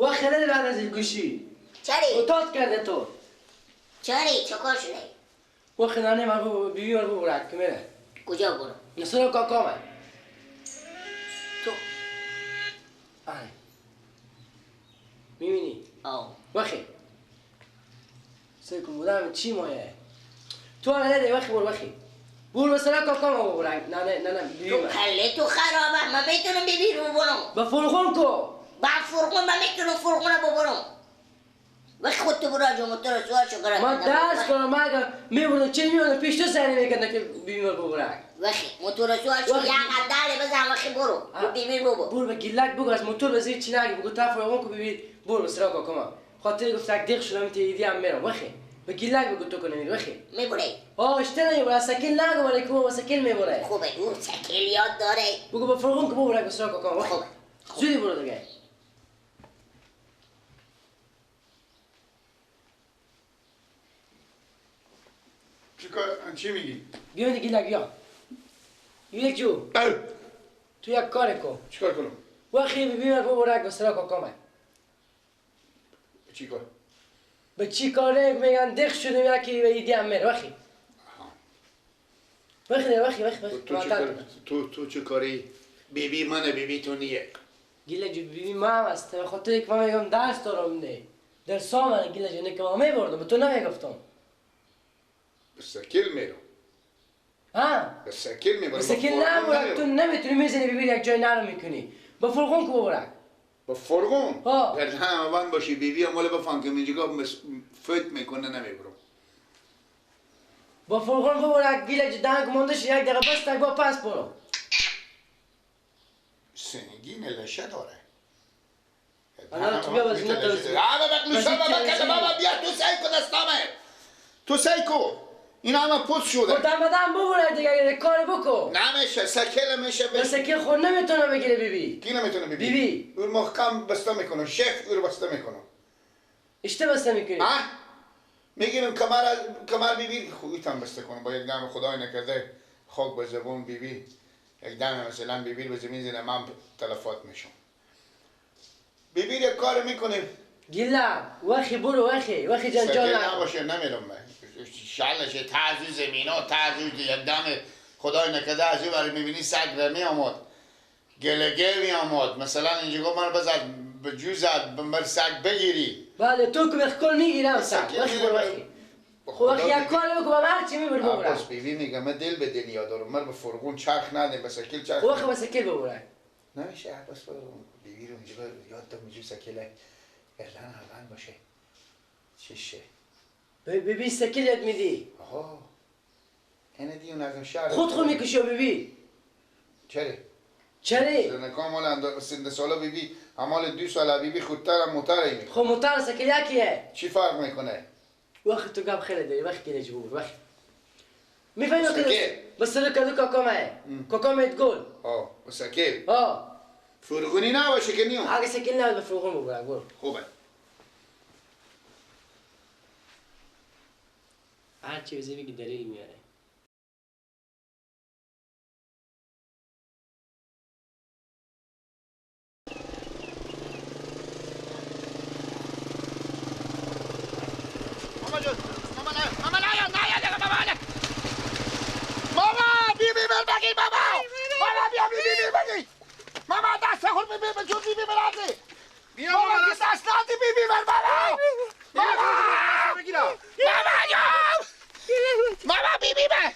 و خیلی بعد از گوشی. چری؟ اتاق کرده تو. چری؟ چکار شده؟ و خیلی من بیبی من ببرک که میره. کجا برو؟ نصر کاکا من. تو. آره. میبینی؟ آه. وخی. سیکم بودم چی مایه؟ تو آره وخی برو وخی. برو مثلا کاکا ما ببرک. نه نه نه نه بیبی تو کله تو خرابه. من میتونم بیبی رو برم. با فرغون کو. با فرغون من میتونم فرغون رو ببرم. وقت خود تو برو جو موتور سوار شو کرد. ما درس کنم ما اگر میبردم چه میبردم پیش تو سری میکردم که بیبی رو ببرک. وقتی موتور سوار شو یا قداله بزن وقتی برو. بیبی رو ببر. برو به گیلک بگو از موتور بزنی چی نگی بگو تا فرغون کو بیبی برو سرا کاکا ما. خاطر گفت یک دق شدم تی ایدی هم میرم وخی. به گیلک بگو تو کنی وخی. میبره. آه اشته نمیبره سکیل نگو ولی کو سکیل میبره. خوبه او سکیل یاد داره. بگو با فرغون کو ببرک سرا کاکا ما. خوبه. زودی برو دیگه. چی میگی؟ بیا دیگه گیلک بیا. گیلک جو. تو یک کار کن. چیکار کنم؟ وقتی بیبی من ببرک به سرا کاکا من. چی کار؟ به چی کاره میگن دق شدیم یکی به ایدی هم میره وقتی. وقتی وقتی وقتی تو تو چه کاری؟ بیبی منه بیبی تو نیه. گیلک جو بیبی ما هم هست. به خاطر که من میگم درس دارم نه. درس ها من گیلک جو نه که من میبردم به تو نمیگفتم. سکیل میرم. ها؟ سکیل میبرم. سکیل نه تو نمیتونی میزنی بیبی یک جای نرم میکنی. با فرغون کو ببرک. با فرغون؟ ها. در همه بند باشی بیبی هم مال بفهم که اینجا فوت میکنه نمیبرم. با فرغون ببرک گیلک دهنگ مونده شد یک دقیقه بس تک با پس برو. سنگین لشه داره. انا تو بیا بزنی تو. بابا بیا تو سعی کن دستامه. تو سعی کن. این همه پوست شده. خودم بدم ببره دیگه کار بکن. نمیشه سکل میشه. سکل خود نمیتونه بگیره بیبی. کی نمیتونه بیبی؟ بیبی. اون محکم بسته میکنه. شیف اون بسته میکنه. اشته بسته میکنی؟ ها؟ میگیرم کمر بیبی خویتم بسته کنم با یک دم خدای نکرده خاک به زبون بیبی یک دم مثلا بیبی به زمین زنه من تلفات میشم. بیبی یک کار میکنیم. گیلا وخی برو وخی وخی جنجال نکن. نباشه نمیرم من. شلشه تازو زمینا تازو یک دم خدای نکرده از برای میبینی سگ می آمد گلگه می آمد مثلا اینجا گفت من بزد به جو زد بر سگ بگیری. بله تو که بخکل میگیرم سگ وخی برو وخی. خب وخی یک کار بکن با هر چی میبری ببرم. عباس بیبی میگه من دل به دنیا دارم من به فرغون چرخ ندیم به سکیل چرخ. وخی به سکیل ببرم. نمیشه عباس بیبی رو اینجا یاد دارم اینجا سکیله گردن اول باشه چشه. بیبی سکیل یاد میدی. آها اینه دیون از شهر خود میکشی بیبی. چرا؟ چرا؟ سنکا مال سند سالا بیبی مال 2 سال بیبی خودتر موتر میکنه. خب موتر سکیل یکیه. چی فرق میکنه؟ وقت تو گپ خیلی داری وقت گیره جبور وقت میفهمی که بس کدو کاکامه کاکامه گل. آه سکیل. آه فرغونی نباشه که نیوم. اگه سکیل نباشه فرغون ببر برو. خوبه. هر چی بزنی بگی دلیل میاره. ماما جون ماما نه ماما نه نه ماما نه ماما بی بی بر بگی ماما ماما بیا بی بی بگی ماما دست خور بی بی جون بی بی برادی بیا ماما دست ندی بی بی بر ماما ماما ماما جون ماما بی بی بر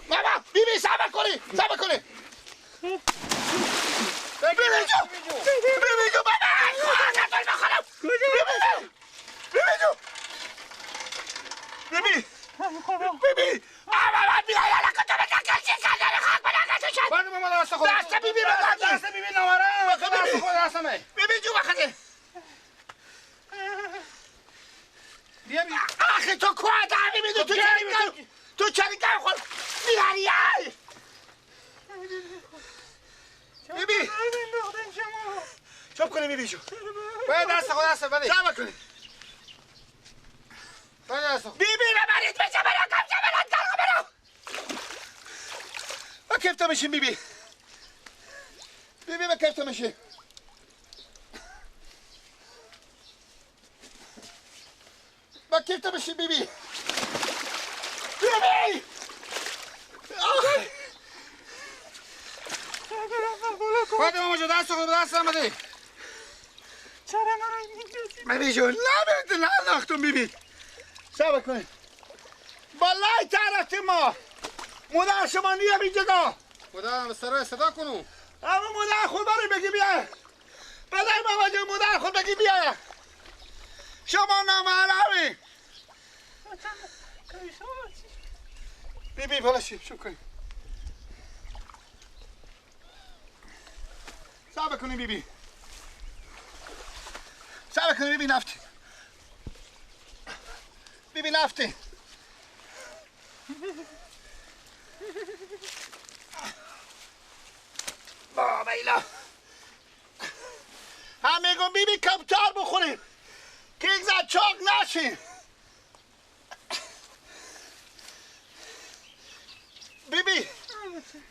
ماما بی بی صبر کنی صبر کنی بی بی جون بی بی جون ماما بی بی جون بی بی جون بی بی بی بی ماما بیا یالا کتو بزن کشی کردن خاک بنا کشی بند ماما دست خود دست بی بی بزن دست بی بی نوارم دست خود دستمه بی بی جون بخزه بیا بی آخه تو کو آدمی میدی تو چری تو چری کم خود میبری بی بی چوب کنی بی بی جون باید دست خود دست بده چوب کنی بی بی ببرید بشه برا کم شه برا برا برا با کفتا میشیم بی بی بی بی با کفتا میشیم. کیفت بشین بیبی. بیبی باید ماما جو دست خود دست آمده. چرا مرا میندازی؟ بیبی جون نه ناختم بیبی. صبر کنید. بالای طرف ما مادر شما نیم اینجا. خدا به سرای صدا کنم. اما مادر خود برای بگی بیا. بلای ماما جون مادر خود بگی بیا. شما نامحرمی. بی بی بالا شیم شو کنیم. صبر کنیم بی بی. صبر کنیم بی بی نفتی. بی بی نفتی. بابا ایلا هم میگم بی بی کمتر بخوریم که یک زد چاق نشیم. بی بی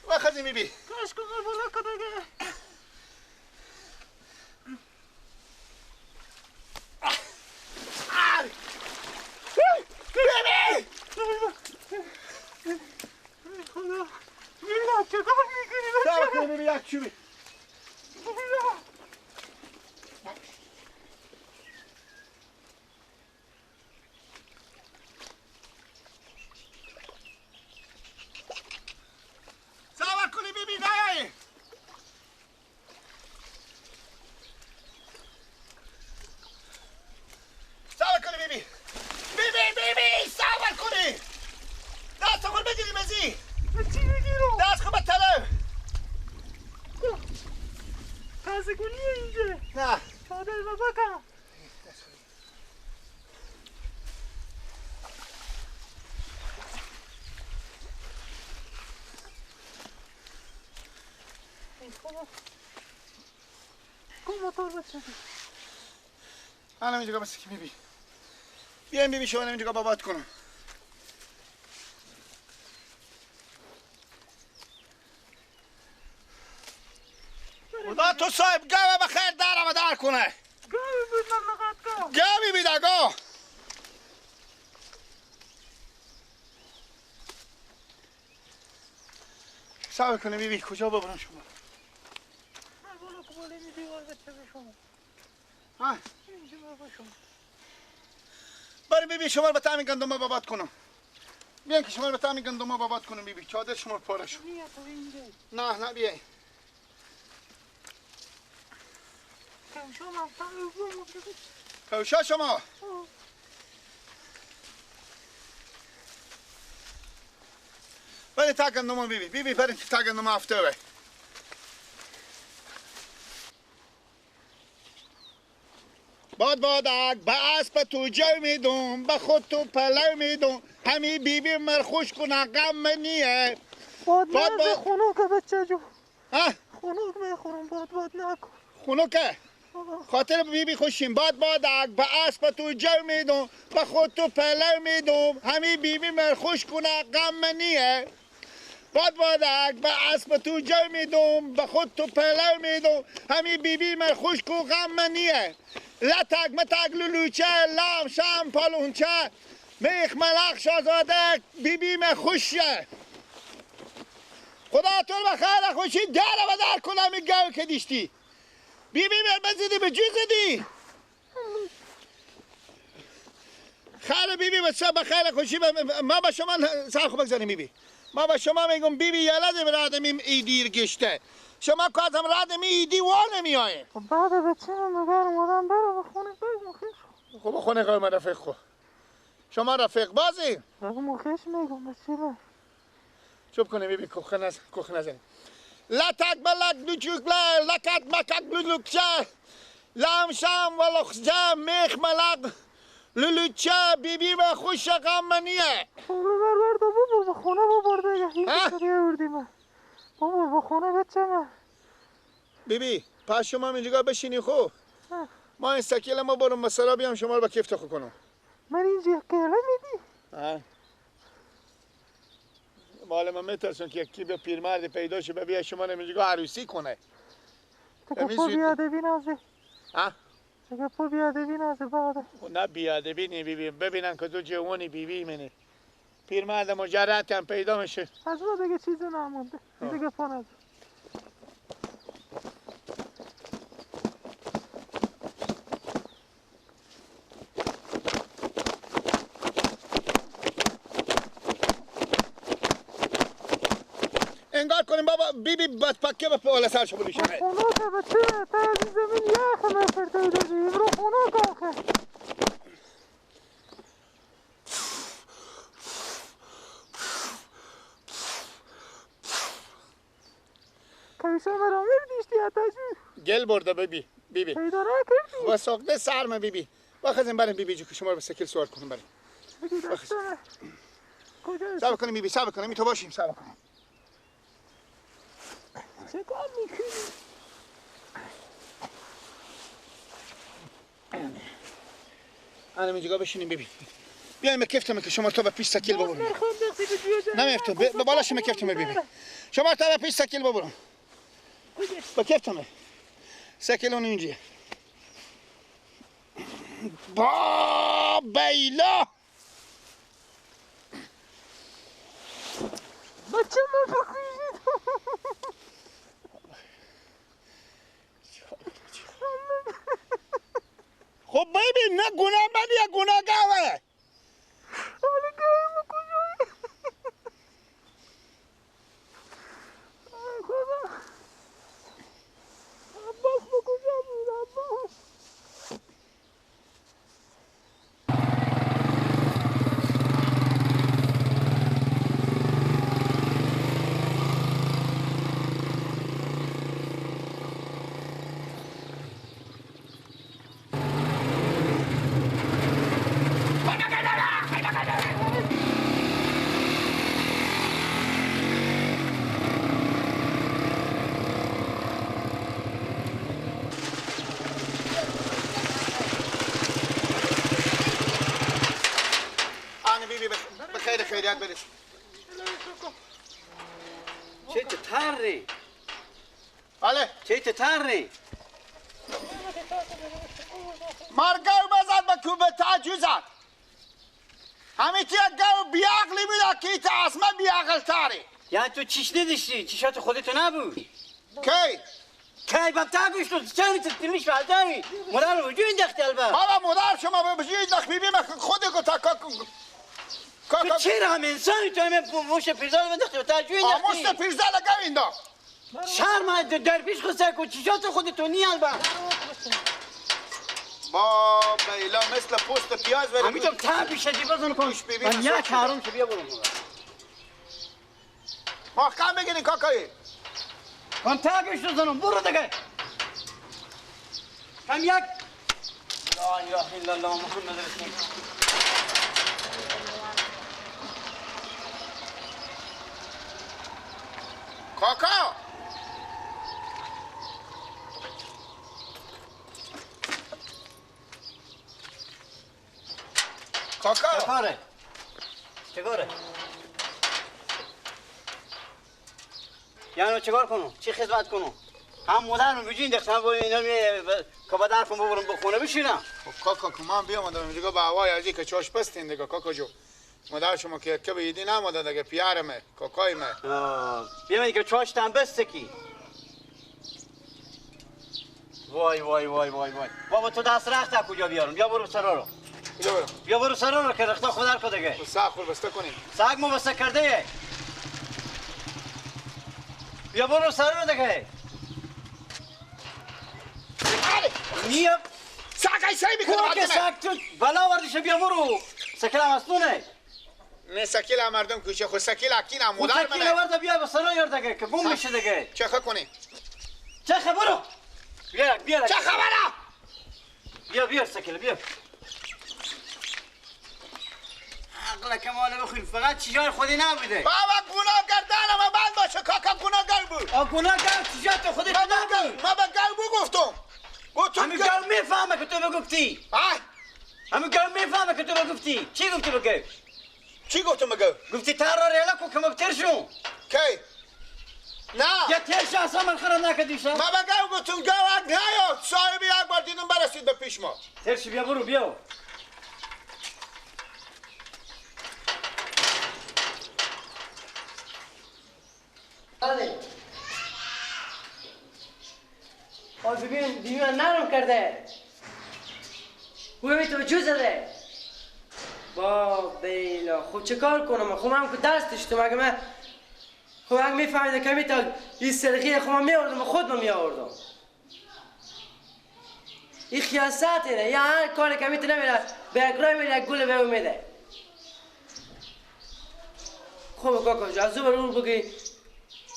وخزی بی بی کاش کن بالا کن دیگه. بی بی خدا میلا چطور میگیری بچه؟ بی بی یک چوبی صبر کنی بی بی نیایی. صبر کنی بی بی. بی بی بی بی صبر کنی. دست خود بگیری بزی. چی بگیرم؟ دست خود به طلب. تازه گلیه اینجا. نه. چادر بابا. کو موتور بچه. الان اینجا بس که بی بی. بیایم بی بی شما اینجا بابات کنم. خدا تو صاحب گوه بخیر درم در کنه. گوی بود مملکت کا. گوی بیده گو. صبر کنه بی بی کجا ببرم شما؟ بالا که بالا می دیوار بچه به شما. ها؟ اینجا بابا شما. برای بی بی شما رو به تعمین گندم بابات کنم. بیاین که شما رو به تعمین گندم بابات کنم بی بی. چادر شما رو پاره شد. نه نه بیاین. کوشا شما برای تا گندم بی بی بی بی برای تا گندم هفته بی. باد بادک به اسب تو جو میدم به خود تو پلو میدم همی بی بی مر خوش کنه غم نیه. باد باد خنوکه بچه جو. ها؟ خنوک میخورم باد باد نکن. خنوکه خاطر بی بی خوشیم. باد بادک به اسب تو جو میدم به خود تو پلو میدم همی بی بی مر خوش کنه غم نیه. باد بادک به اسب تو جو میدم به خود تو پلو میدم همی بی بی مر خوش کو غم نیه. لتک متک لولوچه لام شام پالونچه میخ ملخ شازاده بی بی مر خوشه. خدا تو رو بخیر خوشی در و در کنم این گاو که دیشتی. بی بی مر بزدی به جو زدی. خیر بی بی بسیار بخیر خوشی. ما با شما سر خوب بگذاریم بی بی. ما با شما میگم بی بی یلده برادم این ایدیر گشته. شما که ازم رادم ایدی وار نمی آیه. خب بعد بچه من مگر اومدم بره به خونه بگم خیش. خب خونه قوی من رفیق خو. شما رفیق بازی؟ بگم خیش میگم بچه من. چوب کنه بی بی کوخه نزن کوخه نزن. لتک بلک لوچوک لکت مکک لولوکچه لام شام ولخزه میخ ملق لولوچه بی بی و خوش غم نیه. خب بر برد بابا به خونه ببر دیگه. هیچ دیگه بردیم بابا به خونه بچه من. بی بی پس شما اینجا بشینی خو. ما این سکیل ما برم مثلا بیام شما رو با کیفت خو کنم. من اینجا کیله میدی؟ ها مال من میترسون که یکی به پیرمرد پیدا شه بیا شما رو اینجا عروسی کنه. تو کپا بیاده بینازه. ها؟ دیگه پا بیادبی نازه بعده. نه بیادبی نی بیبی، ببینن که تو جوانی بیبی منه. پیرمرد مجرد هم پیدا میشه. از ما دیگه چیزی نمونده. دیگه پا نزد. انگار کنیم بابا بیبی بس پکه به بالا سرشو بریشه. خونه که بچه تا از زمین یخ مفرده دادی برو خونه کاخه. کیسه مرا میردیشتی اتاجو. گل برده بیبی بیبی. پیدا نکردی. و ساقده سرمه بیبی. بخزیم بریم بیبی جو که شما رو به سکل سوار کنیم بریم. کجا؟ صبر کنیم بیبی، صبر کنیم تو باشیم، صبر کنیم. چه کار میکنی؟ الان اینجا بشینیم ببین. بیایم کفتم که شما تا به پیش سکیل ببرم. نمیفتم به بالا شما کفتم ببین. شما تا به پیش سکیل ببرم. با کفتم. سکیل اون اینجا. با بیلا. بچه ما بخویید. خب ببین نه گناه بدی یا گناه گاوه. حالا گاوه کجایی؟ خدا عباس با کجا بود عباس؟ خیریت برس. چه تری؟ بله. چه تری؟ مرگو بزد به کوبه تاجو زد. همین تیه گو بیعقلی بوده که ایت از من بیعقل تری. یعنی تو چیش نداشتی؟ چیشات خودتو نبود. کی؟ کی بم تاگوش تو چند تلمیش بعدی؟ مدار وجود انداختی البته. بابا مدار شما به وجود انداخت بیبی من خودت کو تا تو چرا هم انسانی تو همه موش پیرزال بنداختی و ترجوی انداختی؟ موش پیرزال گو انداخت. شرم در پیش خود سر کن چیشات خودتو نی البته. با بیلا مثل پوست پیاز ولی همینطور تا پیش بازن کن. من یک حرام شو بیا برو. محکم بگیرین کاکایی. کن تا پیش زنم برو دیگه. کم یک. لا اله الا الله محمد رسول الله. کاکا کاکا چکاره؟ چکاره؟ یعنی چیکار کنم؟ چی خدمت کنم؟ هم مادرم بجین دختم با اینا که با درفم ببرم به خونه بشینم. خب کاکا که من بیامدم دیگه به هوای ازی که چاش بستین دیگه کاکا جو. مادر شما که که به ایدی نماده دیگه پیارمه کاکایمه. بیامدی که چاشتم بسته کی. وای وای وای وای وای بابا تو دست رخت کجا بیارم؟ بیا برو سرا رو. بیا برو سرا رو که رختا خودر کو دیگه. سگ خور بسته کنیم. سگ مو بسته کرده. بیا برو سرا رو دیگه. نیا سگ ای سعی میکنه که سگ تو بلا وردش بیا برو. سکلم اصلونه. نه سکیل مردم کوچه خود سکیل اکین هم مادر منه. سکیل ورد بیا به سرا یار دیگه که گم میشه دیگه. چه کنی؟ چه برو. بیا بیا. چه خبره؟ بیا بیا سکیل بیا. عقل کمال بخوین فقط چیزای خودی نبوده. بابا گناه گردنم بند باشه کاکا گناهگار بود. آ گناهگار چیزات خودت نبود. من به گل گفتم. گفتم همین گل میفهمه که تو بگفتی. همین گل میفهمه که تو بگفتی. چی گفتی بگو؟ چی گفتم بگو؟ گفتی ترا ریلا کو کمکتر شو. کی؟ نه یه ترش اصلا من خراب نکردی. ما به گاو گفتم گاو نیاد صاحب یک بار دیدم برسید به پیش ما. ترش بیا برو بیا. بله. آی ببین بیبی من نرم کرده. او ببین تو جو زده. با بیلا خب چه کار کنم؟ خب من که دستش تو مگه من خب اگه میفهمیده که میتا این سرخی خب من میآوردم خود من میآوردم. این خیاست اینه یا هر کاری که میتونه نمیره به یک رای میره یک گل به او میده. خب کاکا جان از او بر اون بگی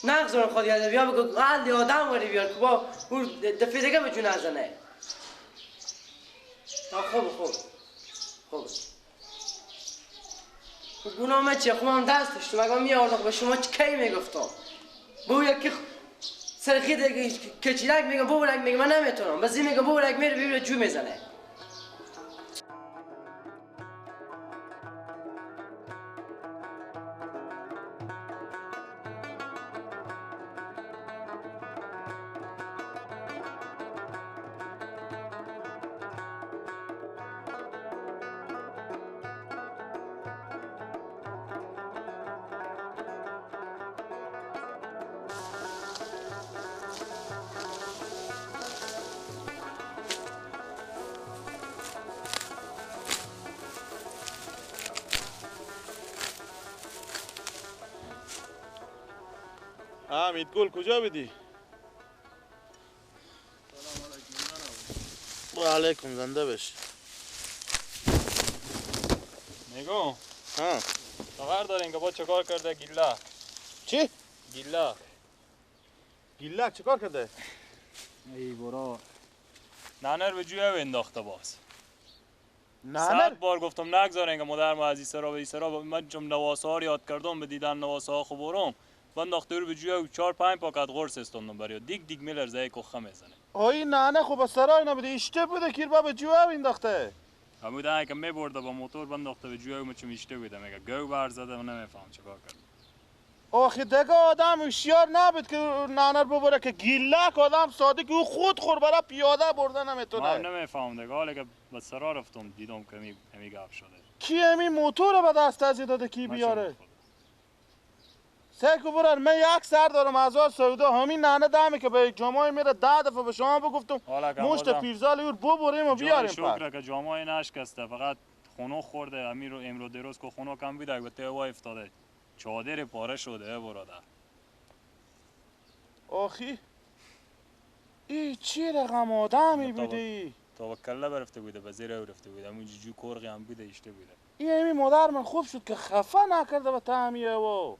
نگذارم خود یاده بیا بگو علی آدم وری بیار که با اون دفعه دیگه به جون نزنه. خوب خوب خوب گناه من چیه؟ خب من دستش تو مگه می آوردم به شما کی میگفتم؟ بو یکی سرخی دیگه کچیلک میگم بو میگم من نمیتونم بس این میگم بو میره بیبره جو میزنه. حمید گل کجا بدی؟ و علیکم زنده بش. میگم ها خبر دارین که با چه کار کرده گیلا؟ چی؟ گیلا گیلا چه کار کرده؟ ای برا ننر به جوی انداخته باز. ننر؟ 100 بار گفتم نگذارین که مادر ما از این سرا به این سرا. من چون نواسه ها رو یاد کردم به دیدن نواسه ها خو برم بنداخته رو به جوی 4-5 پاکت قرص استوندم برای دیگ دیگ میلرزه کوخه میزنه. آی نه خب سرای نبوده اشته بوده کیر بابا جوی انداخته. همون که میبرده با موتور بنداخته به جوی چون اشته بوده میگه گو بر زده من نمیفهم چیکار کرد. آخه دیگه آدم هوشیار نبود که ننر ببره که گیلک آدم ساده که او خود خور برای پیاده برده نمیتونه. من نمیفهم دیگه حالا که به سرا رفتم دیدم که می گپ شده. کی همی موتور رو به دست از داده کی بیاره؟ سیکو برار من یک سر دارم هزار سودا همین ننه دمه که به یک جامعه میره 10 دفعه به شما بگفتم مشت پیرزال اور ببریم و بیاریم. شکر که جامعه نشکسته فقط خونو خورده. امیر رو امرو دروز که خونو کم بیده به تهوا افتاده چادر پاره شده برادر. آخی ای چی رقم آدمی بودی؟ تا با کله برفته بوده به زیر رفته بوده همون جو کرغی هم بوده اشته بوده. این همی مادر من خوب شد که خفه نکرده به تهمیه و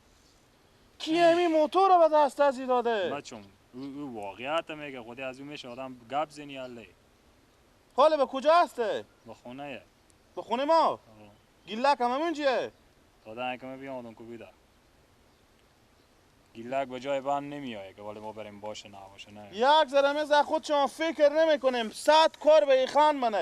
کی همی موتور رو به دست ازی داده؟ بچم او واقعیت میگه خودی از او میشه آدم گپ زنی علی. حالا به کجا هسته؟ به خونه. به خونه ما؟ گیلک هم همونجیه؟ دادن که من بیام آدم کو بیده گیلک به جای بند نمیایه که ولی ما بریم باشه نه باشه نه. یک ذره از خود شما فکر نمی کنیم 100 کار به ایخان منه.